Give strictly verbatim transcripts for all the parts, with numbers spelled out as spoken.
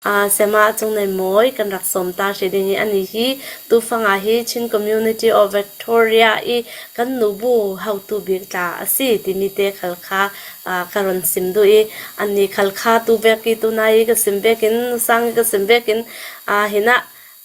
A, Sema Chung Nei Mawi kan rak sawm ta hri ding i, ani hi tufanga hi Chin Community of Victoria i kan nubu hotu bik tla a si timi te khalkha, a, ka rawn sim duh i, ani khalkha tu vek i tuna i ka sim vekin, sang i ka sim vekin, a, hina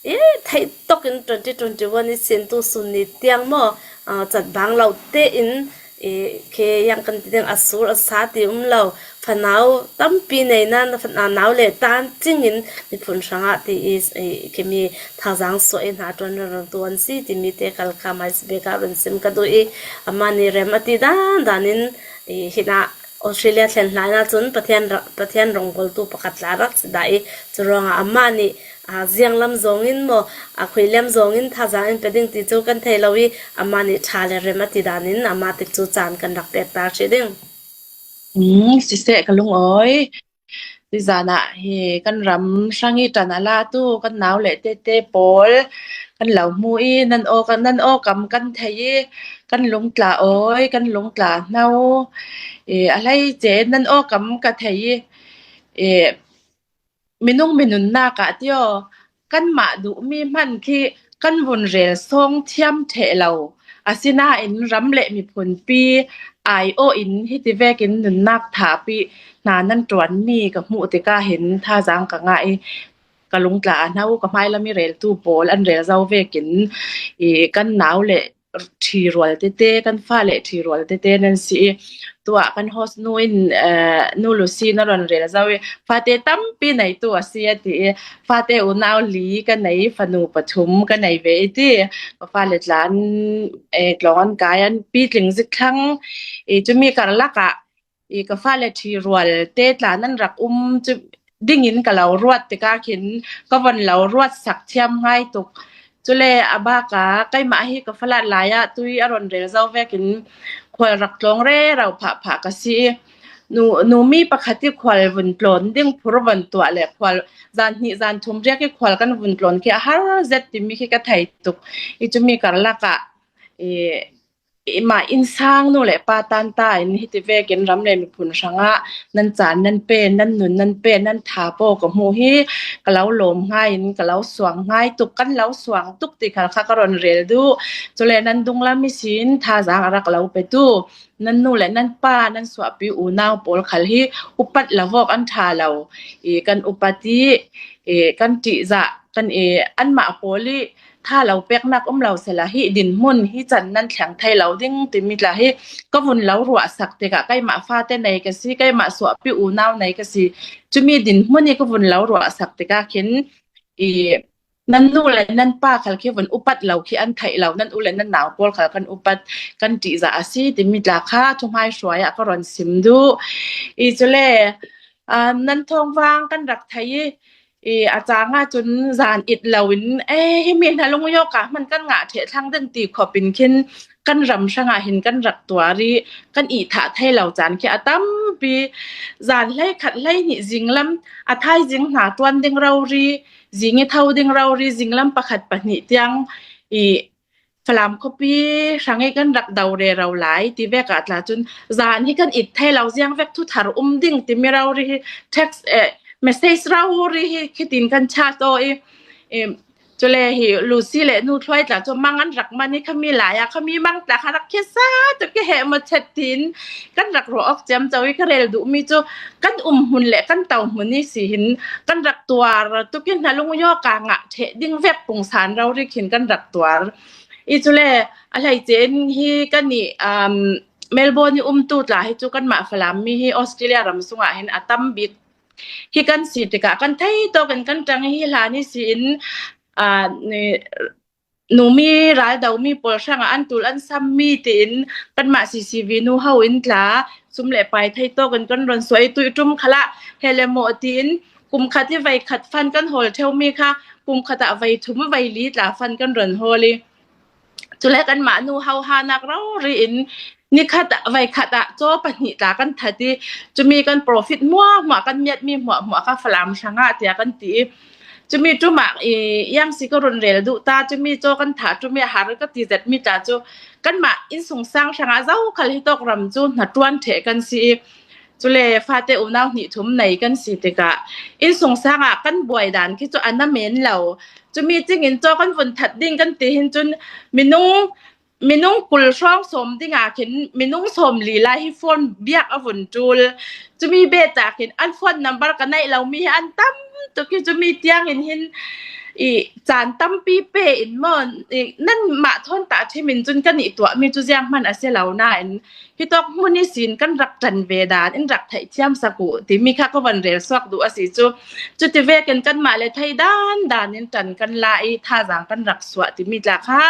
i theih tokin twenty twenty-one i sin tu sun ni tiang maw, a, chat bang lo te in, i, khi yang kan ti ding a sur a sa ti um lo, fanau tampi neina, na fanau le tan chingin miphun hrangah ti i, i, khi mi thazang suah i hna tuan ran ran tuan si timi te kal kha mai si beka run sim ka duh i, amani rem a ti dan danin, i, hina Australia thlen hlaina chun Pathian ra-, Pathian ronggoltu pakhat tla rak si dah i, churuangah amani, a, ziang lam zawngin maw, a, khui liam zawngin thazang in pe ding ti chu kan thei lo i, amani tha le rem a ti danin ama tik chu caan kan rak pek ta hri ding. Hmm, siseh ka lungawi. Tuzanah hi kan ram hrang i tan a latu kan nau le tete pawl kan lo hmu i, nan aw, nan aw kam kan thei i, kan lungtla awi, kan lungtla hno. I, a hleice nan aw kam ka thei i, i, minung minunnak ah tio, kanmah duhmi hman khi kan vun rel sawng thiam ṭheh lo. Asinain ram le miphunpi aiawh in hiti vekin nunnak thapi hna nan ṭuanmi ka hmuh tikah hin thazang ka ngah i, ka lungtla a hno, ka hmailam i reltu pawl an rel zo vekin i kan nau le ṭhi rual tete, kan fa le ṭhi rual tete nan si i, tuah kan host nu in, eh, Nu Lucy na rawn rel zo i, fate tampi neitu a si a ti i, fate unau li ka nei, fanu pathum ka nei ve i ti, ka fa le tlan, eh, tlawng an kai an pitling zik thlang i, chumi karlakah i ka fale ṭhi rual te tla nan rak um chu dingin ka lo ruat tikah khin ka von lo ruat sak thiam ngai tuk. Cule a baka keimah hi ka falat lai ah tui a rawn rel zo vekin khual rak tlawng rero phah phah ka si i, nu, numi pakhat i khual vun tlawn ding phur von tuah le khual zan hnih zan thum riak i khual kan vun tlawn khi a har zet timi khi ka thei tuk i, chumi karlakah i, i mah innsang nu le pa tan ta in hiti vekin ram le miphun hrangah nan caan nan pen, nan nun nan pen, nan tha pawh ka hmuh hi ka lo lawm ngai in ka lo suang ngai tuk, kan lo suang tuk ti khal kha ka rawn rel duh. Cule nan dunglam ihsin thazang a rak lo petu nan nu le nan pa, nan suahpi unau pawl khal hi upat lo vawk an ṭha lo. I kan upat i, i kan ṭihzah kan i, anmah pawl i tha lo peknak um lo sela hi dinhmun hi chan nan thleng thei lo ding timi tla hi ka vun lo ruahsak tikah keimah fate nei ka si, keimah suahpi unau nei ka si. Chumi dinhmun i ka vun lo ruahsak tikah khin i nan nu le nan pa khal khi vun upat lo khi an theih lo, nan u le nan nau pawl khal kan upat, kan ṭihzah a si timi tla kha thuhmai hruai ah ka rawn sim duh. I cule, ah, nan thawng vang kan rak thei i, i a changa chun zan it loin, eh, himi hna lung yawka hman kan ngah ṭheh thlang ding ti khawpin khin kan ram hrangah hin kan rak tuar i, kan ih thah thei lo caan khi a tampi, zan hleikhat hleihnih zinglam a thaizing hna ṭuan ding rori, zing i tho ding rori, zinglam pakhat pahnih tiang i Falam khuapi hrang i kan rak do rero lai ti vekah tla chun zan hi kan it thei lo, ziang vek thuthar um ding timi rori hi text, eh, message rori hi khitin kan chat aw i, i, cule hi Lucy le Nu Thluai tla chu mang an rak man i khami lai a, khami mang tla kha rak khesa tu ki heh maw chet tin kan rak ruah awk ciamco i ka rel duhmi chu kan um hmun le kan to hmun i si hin kan rak tuar tu ki hna lung yawka ngah ṭheh ding vek pungsan rori khin kan rak tuar. I cule a hleice in hi kan i, um, Melbourne i umtu tla hi chu kanmah Falam mi hi Australia ram sungah hin a tam bik hi kan si tikah kan thei tawkin kan ṭang hi hlan i si in, ah, ni, numi ral domi pawl hrangah an tul an sammi tiin kanmah C C V nu ho in tla sum le pai thei tawkin kan rawn suah i, tuih ṭum khalah he le mawh tiin kum khat i vei khat fan kan hawl ṭheu mi kha kum khatah vei thum vei li tla fan kan rawn hawl i, cule kanmah nu ho hanak rori in ni khatah vei khatah chaw pahnih tla kan that i, chumi kan profit hmuahhmuah, kan miatmi hmuahhmuah kha Falam hrangah tia kan ti i, chumi ṭumah i, iang si ka run rel duh ta, chumi chaw kan thah ṭum i a har ka ti zet mi tla chu kanmah innsungsang hrangah zokhal hi tawk ram chu hnaṭuan ṭheh kan si i, Cule fate unau hnih thum nei kan si tikah innsungsangah kan buai dan khi cu a na men lo. Cu meeting in caw kan vun that ding kan ti hin cun minung minung kul hrawng sawm dingah khin minung sawm li lai hi phone biak a vun ṭul. Cumi bet ah khin an phone number ka neih lomi hi an tam tuk hi. Cumi tiangin hin i caan tampi pe in maw, i nanmah thawn tah ṭhim in cun kan i tuahmi cu zianghman a si lo nain hitawk hmun ihsin kan rak ṭan ve dan in rak theihthiam sak uh timi kha ka van rel suak duh a si cu. Cuti vekin kanmah le thei dan dan in ṭan kan la i thazaang kan rak suah timi tla kha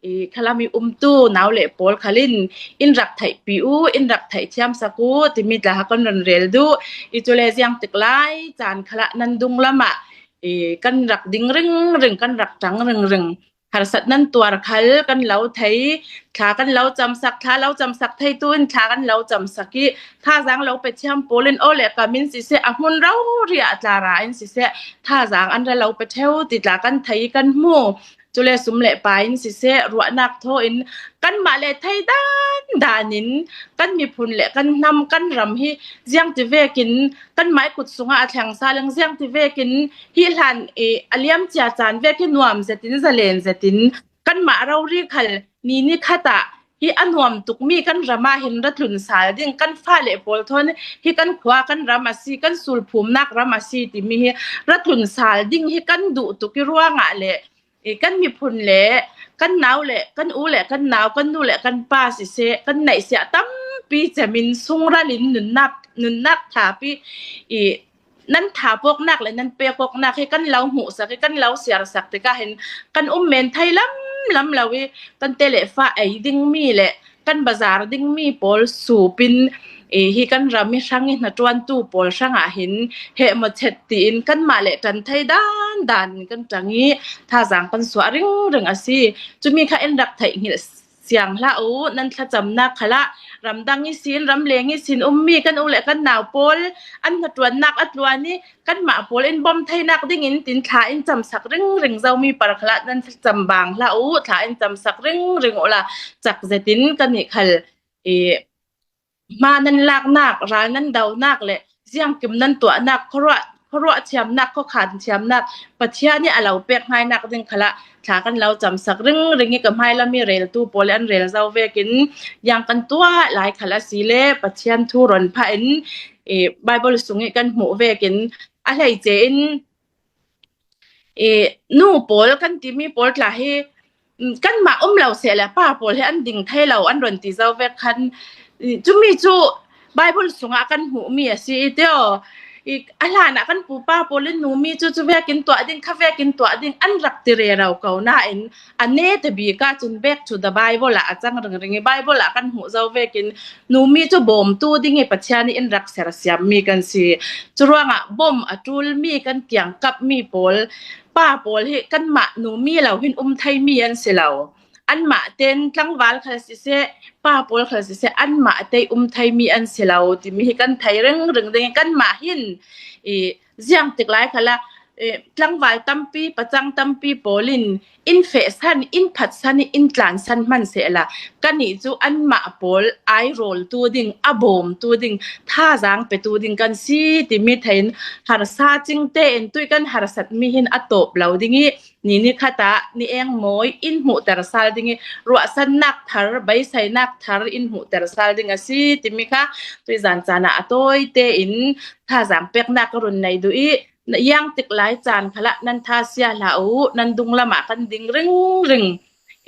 i khalam i umtu nau le pawl khal in in rak theihpi uh, in rak theihthiam sak uh timi tla kha kan ron rel duh. I cule ziangtik lai caan khalah nan dunglam ah i kan rak ding ringring, kan rak ṭang ringring. Harsat nan tuar khal kan lo thei, thla kan lo camsak, thla lo camsak theitu in thla kan lo camsak i thazaang lo pe thiam pawl in aw le kam in siseh, a hmun rori ah tla ra in siseh, thazaang an ra lo pe ṭheu ti tla kan thei i kan hmu. Cule sum le pai in siseh, ruahnak thaw in kanmah le thei dan dan in kan miphun le kan hnam, kan ram hi ziangti vekin kanmah i kut sungah a thleng sa leng ziangti vekin hi hlan i a liamcia caan vek hi nuam zetin, zalen zetin kanmah rori khal ni ni khat ah hi a nuam tukmi kan ram ah hin ra tlun sal ding, kan fale pawl thawn hi kan khua, kan ram a si, kan sulphumnak ram a si timi hi ra tlun sal ding hi kan duh tuk i ruangah le i kan miphun le kan nau le kan u le kan nau, kan nu le kan pa siseh, kan neihsiah tampi cemin sungral in nunnak, nunnak thapi i nan thapawknak le nan pekawknak hi kan lo hmuhsak i kan lo siarsak tikah hin kan um men thei lam lam lo i kan te le fa ei dingmi le kan bazar dingmi pawl sup in i hi kan ram i hrang i hnaṭuantu pawl hrangah hin hehmawchet tiin kanmah le ṭan thei dan dan in kan ṭang i thazaang kan suah ringring a si. Cumi kha in rak theih hngilh siang hlah uh. Nan thlacamnak khalah ramdang ihsin, ramleng ihsin ummi kan u le kan nau pawl an hnaṭuannak a tluan i kanmah pawl in bawm theinak dingin tin thla in camsak ringring zomi par khalah nan thlacam bang hlah uh, thla in camsak ringring uhla cak zetin kan nih khal i hma nan laknak, ral nan donak le ziangkim nan tuahnak, khuaruah, khuaruah thiamnak, khuakhan thiamnak Pathian i a lo pek hnainak ding khalah thla kan lo camsak ringring i ka hmailam i reltu pawl i an rel zo vekin yang kan tuah lai khal a si le Pathian thu ron phah in i Bible sung i kan hmuh vekin a hleice in i nu pawl kan timi pawl tla hi kanmah um lo seh le pa pawl hi an ding thei lo an ron ti zo vek khan cumi cu Bible sungah kan hmuhmi a si i tio. I a hlanah kan pupa pawl in numi cu cu vekin tuah ding, kha vekin tuah ding an rak ti rero ko nain a neta bik ahcun back to the Bible ah a cang ringring i Bible ah kan hmuh zo vekin numi cu bawmtu ding i Pathian i in rak sersiammi kan si. Curuangah bawm a ṭulmi kan kiangkapmi pawl, pa pawl hi kanmah numi lo hin um theimi an si lo. Anmah ten tlangval khal siseh, pa pawl khal siseh, anmah te um theimi an si lo timi hi kan thei ringring ding i kanmah hin i ziangtik lai khalah tlangval tampi, pacang tampi pawl in in fehsan, in phatsan i in tlansan hman sehla kannih cu anmah pawl airawltu ding, a bawmtu ding, thazaang petu ding kan si timi thei in harsa cingte in tuih kan harsatmi hin a tawp lo ding i ni ni khat ah ni engmawi in hmuhter sal ding i ruahsannak thar, beiseinak thar in hmuhter sal ding a si timi kha tuizan caan ah a tawite in thazaang peknak ka run nei duh i ziangtik lai caan khalah nan thasia hlah uh, nan dunglam ah kan ding ringring.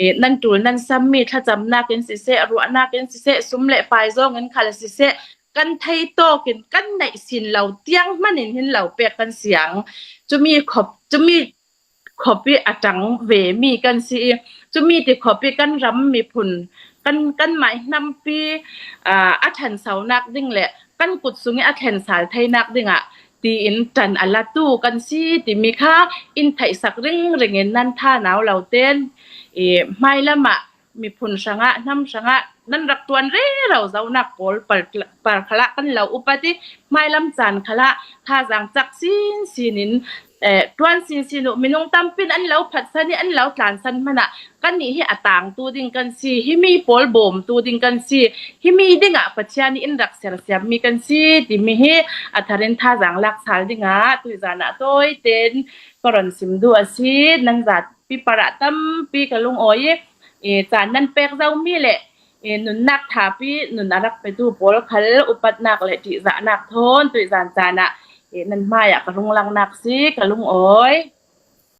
I nan ṭul nan sammi thlacamnak in siseh, ruahnak in siseh, sum le pai zawng in khal siseh, kan thei tawk in kan neih sin lo tiang hman in hin lo pek kan siang. Cumi khop, cumi khop i a ṭang vemi kan si i cumi ti khop i kan ram miphun, kan, kanmah i hnampi a ṭhansonak ding le kan kut sung i a thlen sal theinak dingah tiin ṭan a latu kan si timi kha in theihsak ringring in nan thanau lo ten i hmailam ah miphun hrangah, hnam hrangah nan rak ṭuan rero zonak pawl par, par khalah kan lo upat i hmailam caan khalah thazaang cak sinsin in eh, tuan sinsin uh minung tampin an lo phatsan i an lo tlansan hmanah kannih hi a tangtu ding kan si, hi mi pawl bawmtu ding kan si, hi mi dingah Pathian i in rak sersiam mi kan si timi hi a tharin thazang lak sal dingah tuizanah tawiten ka ron sim duh a si. Nan zapi parah tampi ka lungawi i, i caan nan pek zo mi le i nunnak thapi nun a rak petu pawl khal upatnak le ṭihzahnak thawn tuizan caan ah i nan hmaiah ka rung langnak si ka lungawi.